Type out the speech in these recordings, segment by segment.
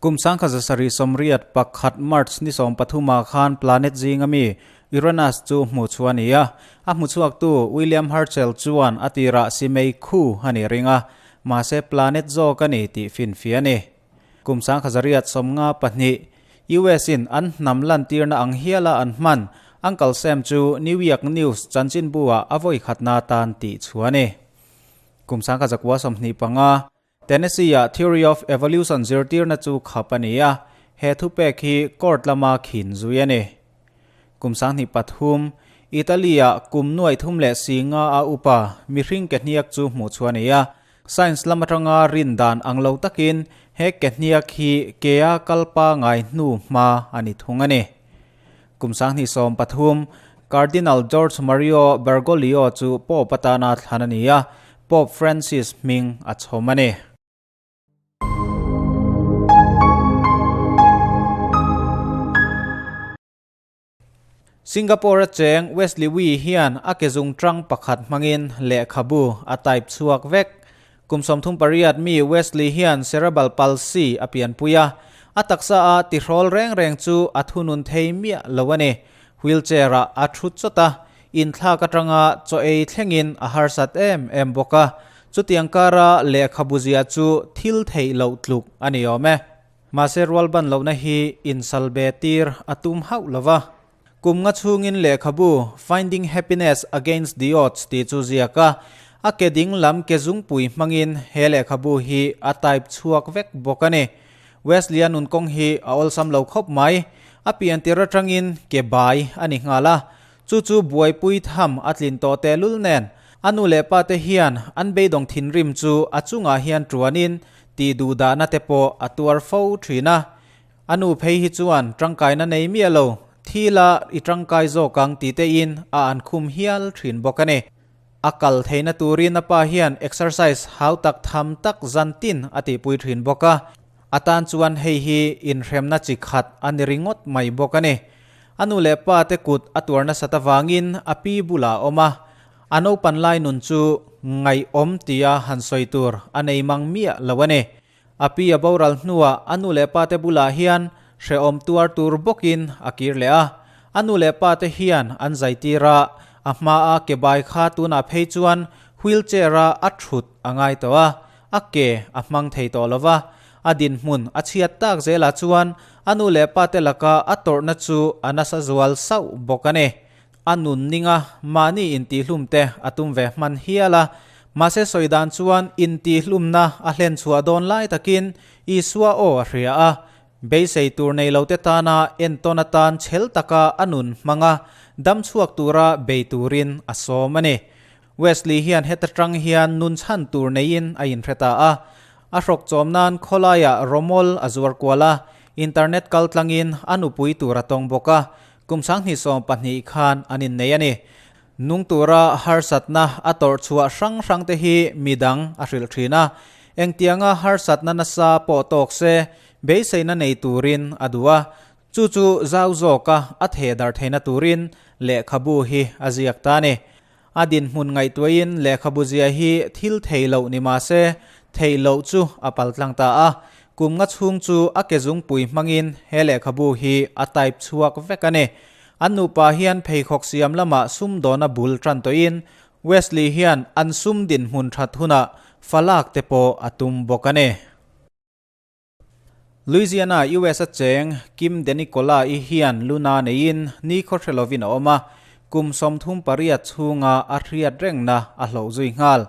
Kum 1781 March ni 13 khan planet zinga mi Uranus chu hmuh chhuah a ni a. A hmu chhuaktu William Herschel chuan a tirah simei khu a ni ring a, mahse planet zawk a ni tih finfiah a ni. Kum 1852, US in an hnam lantirna ang hiala an hman Uncle Sam chu New York News chanchinbu ah a vawi khatna atan tih chhuah a ni. Kum 1925, Tennessee ah Theory of Evolution zirtirna chu khap a ni a, he thupek hi court lama khin zui a ni. Kum 2003, Italy ah kum nuaih thum leh si nga a upa mihring ke hniak chu hmuh chhuah a ni a, Science lam atanga rin dan ang lo takin he ke hniak hi kea kal pangai hnu hma a ni thung a ni. Kum 2013, Cardinal George Mario Bergoglio chu Pope atana thlan a ni a, Pope Francis hming a chhawm a ni. Singapore a cheng Wesley Wee hian a ke zung tang pakhat hmangin lehkhabu a type chhuak vek. Kum 38 mi Wesley hian cerebral palsy a pianpui a, a taksa a tihrawl reng reng chu a thunun thei miah lo a ni. Wheelchair ah a thu chawt a, inthlak atanga chaw ei thlengin a harsat em em bawk a, chutiang kara lehkhabu zia chu thil theih loh tluk a ni awm e. Mahse rual ban lohna hi insal be tir a tum hauh lo va. Kum nga chhungin lehkhabu Finding Happiness Against the Odds tih chu ziak a, a ke ding lam ke zungpui hmangin he lehkhabu hi a type chhuak vek bawk a ni. Wesley-a nun kawng hi a awlsam lo khawp mai. A pian tir atangin ke bai a ni nghal a, chu chu buaipui tham a tlin tawh tehlul nen a nu leh pa te hian an beidawng thinrim chu a chungah hian tuanin Tih duh dahna te pawh a tuar fo thin a. A nu phei hi chuan tangkaina nei miah lo, thila i tangkai zawk ang ti tein a an khum hial thin bawk a ni. A kal theihna turin a pa hian exercise hau tak tham tak zan tin a tihpui thin bawk a. A tan chuan hei hi inhremna chi khat a ni ringawt mai bawk a ni. A nu leh pa te kut a tuar nasat avangin a pi bulah a awm a. A naupan lai nun chu ngaihawm tia han sawi tur a nei mang miah lo a ni. A pi a boral hnuah a nu leh pate bulah hian hrehawm tuar tur bawkin a kir leh a. A nu leh pate hian an zaitir a, a hmaa ke bai kha tunah phei chuan wheelchair-a a thut a ngai tawh a, a ke a hmang thei tawh lo va. A dinhmun a chhiat tak zelah chuan a nu leh pate laka a tawrhna chu a nasa zual sauh bawk a ni. A nun ninga mahni intihhlum te a tum ve hman hial a, mahse sawi dan chuan intihhlumna a hlen chhuah dawn lai takin Isua aw a hria a, beisei tur nei lo te tana entawn atan chhel taka a nun hmanga dam chhuak tura bei turin a sawm a ni. Wesley hian heta tang hian nun chhan tur neiin a inhre ta a, a hrawk chawm nan khawlaiah rawmawl a zuar kual a, internet kal tlangin a nupui tur a tawng bawk a, Kum 2020 khan an innei a ni. Nung tura harsatna a tawrh chhuah hrang hrang te hi midang a hrilh thin a. Engtianga harsatna nasa pawh tawk se, beiseina nei turin a duh a. Chu chu zau zawka a theh darh theihna turin lehkhabu hi a ziak ta a ni. A dinhmun ngaihtuahin lehkhabu zia hi thil thei loh ni mah se, theih loh chu a pal tlang ta a. Kum nga chhung chu a ke zungpui hmangin he lehkhabu hi a type chhuak vek a ni. An nupa hian pheikhawk siam lamah sumdawna bul tan tawhin Wesley hian an sum dinhmun that hunah falak te pawh a tum bawk a ni. Louisiana, US a cheng Kim Denicola-i hian luna neiin nikhaw hre lovin a awm a, kum 38 chhunga a hriat rengna a hloh zui nghal.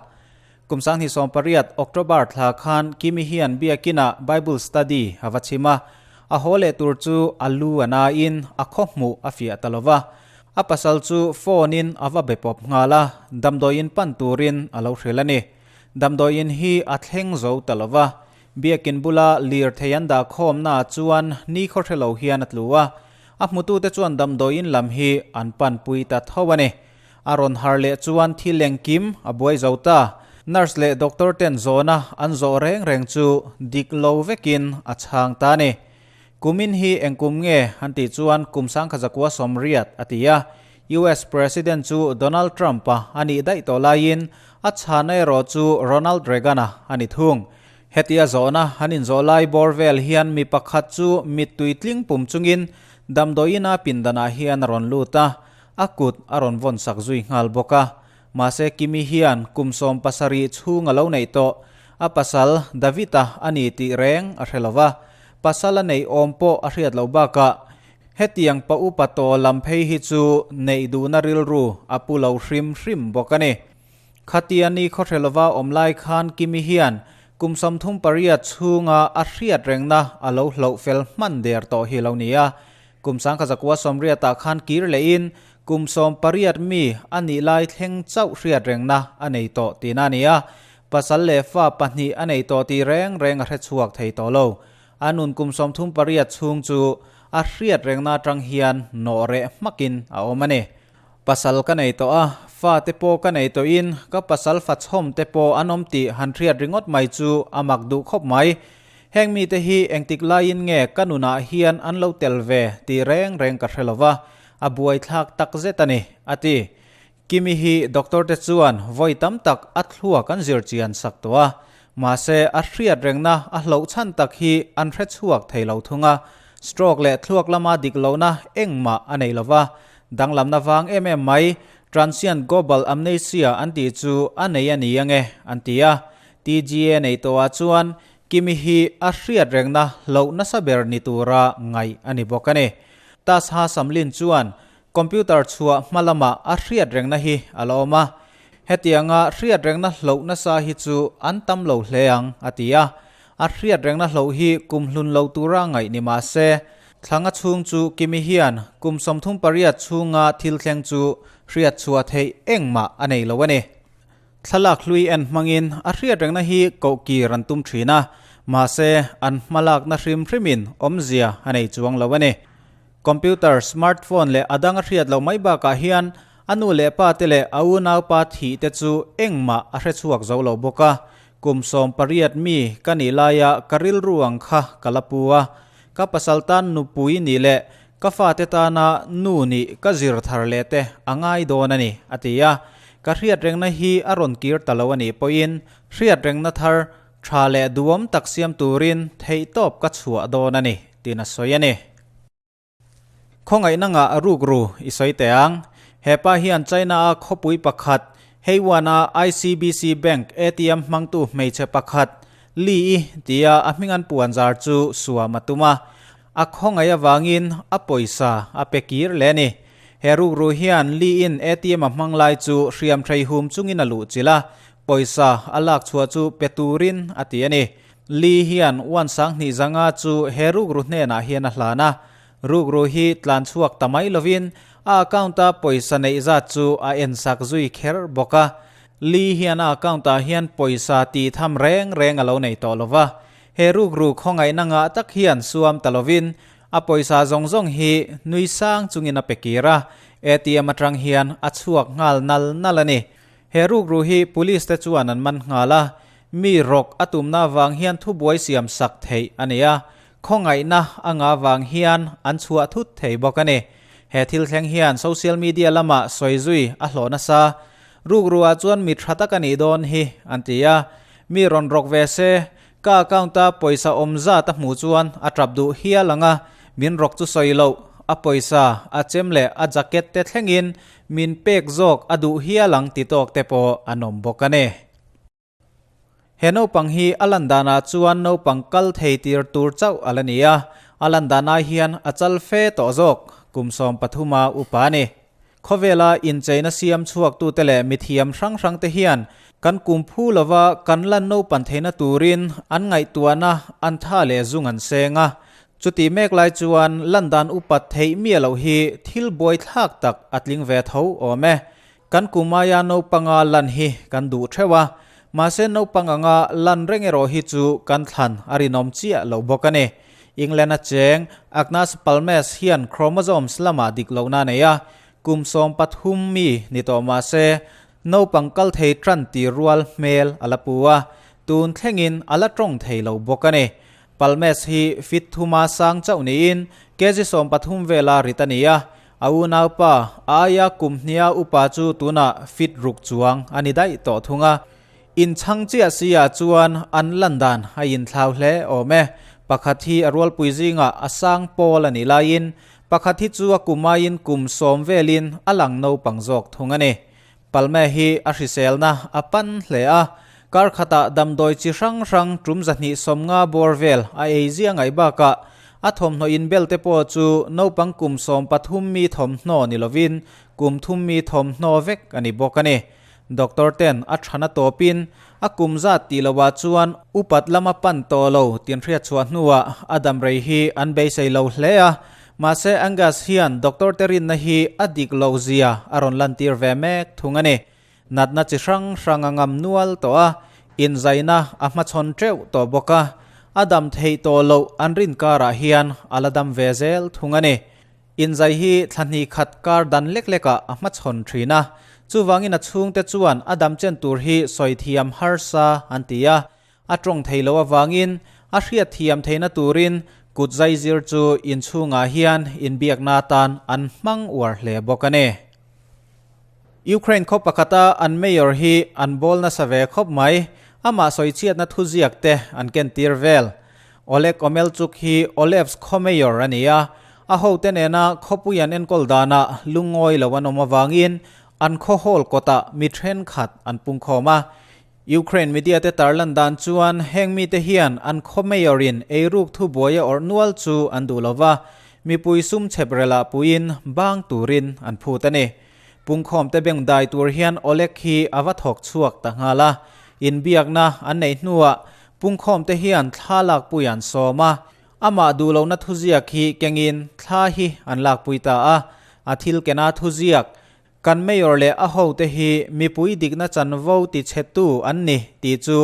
Kum 2018 October thla khan Kimi hian biakinah Bible study a va chhim a, a haw leh tur chu a lu a nain a khaw hmuh a fiah ta lo va. A pasal chu phone-in a va be pawp nghal a, damdawiin pan turin a lo hrilh a ni. Damdawiin hi a thleng zo ta lo va. Biakin bula lirthei an dah khawmnaah chuan ni khaw hre lo hian a tlu a, a hmutute chuan damdawiin lam hi an panpui ta tho a ni. A rawn har leh chuan thil engkim a buai zo ta. Nurse leh doctor ten zawhna an zawh reng reng chu dik lo vekin a chhang ta a ni. Kumin hi eng kum nge an tih chuan kum 1980 a ti a. US President chu Donald Trump-a a nih daih tawh laiin a chhana erawh chu Ronald Reagan-a a ni thung. Hetia zawhna han inzawh lai bawr vel hian mi pakhat chu mittui tling pum chungin damdawiina pindanah hian a rawn lut a, a kut a rawn vawn sak zui nghal bawk a. Mahse Kimi hian kum 70 chhung a lo neih tawh, a pasal David-a a ni tih reng a hre lo va, pasal a neih awm pawh a hriat loh bakah hetiang pa upa tawh lam phei hi chu neih duhna rilru a pu lo hrim hrim bawk a ni. Khatia ni khawhre lova awm lai khan Kimi hian kum 38 chhunga a hriat rengna a lo hloh fel hman der tawh hi lo ni a. Kum 1980 ah khan kir lehin kum 18 mi a nih lai thleng chauh hriat rengna a nei tawh tihna a ni a. Pasal leh fa pahnih a nei tawh tih reng reng a hre chhuak thei tawh lo. A nun kum 38 chhung chu a hriat rengna atang hian nawh reh hmakin a awm a ni. Pasal ka nei tawh a, fa te pawh ka nei tawhin ka pasal fa chhawm te pawh an awm tih han hriat ringawt mai chu a mak duh khawp mai. Heng mite hi engtik laiin nge ka nunah hian an lo tel ve tih reng reng ka hre lo va, a buaithlak tak zet a ni, a ti. Kimi hi doctor te chuan vawi tam tak a thluak an zir chian sak tawh a, mahse a hriat rengna a hloh chhan tak hi an hre chhuak thei lo thung a, stroke leh thluak lama dik lohna engmah a nei lo va, Danglamna vang em em mai, Transient Global Amnesia an tih chu a nei a ni ange, an ti a. TGA nei tawhah chuan Kimi hi a hriat rengna hloh nasa ber ni tura ngaih a ni bawk a ni. Tasha Samlin chuan computer chhuah hma lamah a hriat rengna hi a la awm a. Hetianga hriat rengna hloh nasa hi chu an tam lo hle ang, a ti a. A hriat rengna hloh hi kum hlun lo tura ngaih ni mah se, Thlanga chhung chu Kimi hian kum 38 chhunga thil thleng chu hriat chhuah theih engmah a nei lo a ni. Thlalak hlui en hmangin a hriat rengna hi koh kir an tum thin a, mahse an hmalakna hrim hrimin awmzia a nei chuang lo a ni. Computer, smartphone leh a dang a hriat loh mai bakah hian a nu leh pa te leh a unaupa thih te chu engmah a hre chhuak zo lo bawk a. Kum 18 mi ka nih laia ka rilru ang kha ka la pu a, Ka pasal tan nupui nih leh ka fate tana nu nih ka zir thar leh te a ngai dawn a ni, a ti a. Ka hriat rengna hi a rawn kir ta lo a nih pawhin hriat rengna thar tha leh duhawm tak siam turin theihtawp ka chhuah dawn a ni, tiin a sawi a ni. Khawngaihna ngah rukru i sawi teh ang. He pa hian China-a khawpui pakhat Heiwan-a ICBC Bank ATM hmangtu hmeichhe pakhat Li-i tia a hming an puan zar chu suam a tum a. A khawngaih avangin a pawisa a pe kir leh a ni. He rukru hian Li-in ATM a hmang lai chu hriam hrei hum chungin a luh chilh a, pawisa a lak chhuah chu pe turin a ti a ni. Li hian uan sanghnih zanga chu he rukru hnenah hian a hlan a. Rukru hi tlan chhuak ta mai lovin a account-a pawisa neih zat chu a ensak zui kher bawk a. Li hian a account-ah hian pawisa tih tham reng reng a lo nei tawh lo va. He rukru khawngaihna ngah tak hian suam ta lovin a pawisa zawng zawng hi nui sang chungin a pe kir a, ATM atang hian a chhuak nghal nal nal a ni. He rukru hi police te chuan an man nghal a, mi rawk a tumna avang hian thubuai siam sak theih a ni a, khawngaihna a ngah vang hian an chhuah thut thei bawk a ni. He thil thleng hian social media lamah sawi zui a hlawh nasa. Rukruah chuan mi tha tak a nih dawn hi, an ti a. Mi rawn rawk ve se, ka account-a pawisa awm zat a hmuh chuan a tap duh hial ang a, min rawk chu sawi loh, a pawisa, a chem leh a jacket te thlengin min pek zawk a duh hial ang ti tawk te pawh an awm bawk a ni. He naupang hi a lan danah chuan naupang kal thei tir tur chauh a la ni a, a lan dan ai hian a chal fe tawh zawk, kum 13 a upa a ni. Khawvela incheina siam chhuaktute leh mithiam hrang hrangte hian kan kum phu lova kan lan naupan theihna turin an ngaihtuahna an tha leh zung an seng a. Chutih mek lai chuan lan dan upat theih miah loh hi thil buaithlak tak a tling ve tho awm e. Kan kum aia naupanga lan hi kan duh theuh a, mahse naupang anga lan reng erawh hi chu kan thlan a rinawm chiah lo bawk a ni. England-a cheng Agnes Palmes hian chromosomes lamah dik lohna a nei a, kum 13 mi ni tawh mahse naupang kal thei tan tir rual hmel a la pu a, tun thlengin a la tawng thei lo bawk a ni. Palmes hi fit thuma sang chauh niin kg 13 vela rit a ni a, A unaupa, a aia kum hnia upa chu tunah fit ruk chuang a ni daih tawh thung a. Inchhang chiah si ah chuan an lan dan a inthlau hle awm e. Pakhat hi a rualpui zingah a sang pawl a nih laiin pakhat hi chu a kum aiin kum sawm velin a lang naupang zawk thung a ni. Palme hi a hriselna a pan hle a, kar khatah damdawi chi hrang hrang tum 250 bawr vel a ei zia ngaih bakah a thawmhnaw inbel te pawh chu naupang kum 13 mi thawmhnaw ni lovin kum thum mi thawmhnaw vek a ni bawk a ni. Doctor ten a thana tawpin a kum zat tih lohah chuan upat lama pan tawh lo tin hriat chhuah hnuah a damrei hi an beisei lo hle a. Mahse Angus hian doctor te rinna hi a dik lo zia a rawn lantir ve mek thung a ni. Natna chi hrang hrang a ngam nual tawh a, inzaina a hmachhawn teuh tawh bawk a, a dam theih tawh loh an rin karah hian a la dam ve zel thung a ni. Inzai hi thla hnih khat kar dan lek lekah a hmachhawn thin a, chuvangin a chhungte chuan a dam chen tur hi sawi thiam harsa an ti a, a tawng thei lo avangin a hriat thiam theihna turin kut zai zir chu inchhungah hian inbiakna atan an hmang uar hle bawk a ni. Ukraine khaw pakhata an mayor hi an bawl nasa ve khawp mai, amah sawichhiatna thuziak te an kentir vel. Oleg Omelchuk hi Olevsk khaw mayor a ni a, a hote nena khawpui an enkawl danah lungawi lo an awm avangin an khaw hall kawtah mi thenkhat an pungkhawm a. Ukraine media te tarlan dan chuan heng mite hian an khaw mayor in eiruk thubuai a awrh nual chu an duh lova, mipui sum chhep relah puiin bang turin an phut a ni. Pungkhawm te beng dai tur hian Oleg hi a va thawk chhuak ta nghal a, inbiakna an neih hnuah pungkhawm te hian thla lakpui an sawm a, amah duh lohna thuziak hi kengin thla hi an lakpui ta a, a thil kena thuziak Kan mayor leh a hote hi mipui dikna chanvo ti chhetu an ni tih chu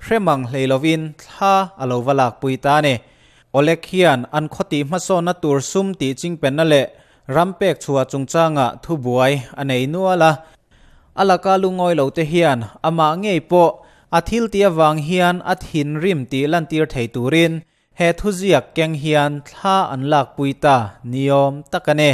hremang hlei lovin thla a lo va lakpui ta a ni. Oleg hian an khawtih hmasawnna tur sum tih chingpenna leh ram pek chhuah chungchangah thubuai a nei nual a. A laka lungawi lo te hian amah ngei pawh a thil tih avang hian a thinrim tih lantir thei turin he thuziak keng hian thla an lakpui ta niawm tak a ni.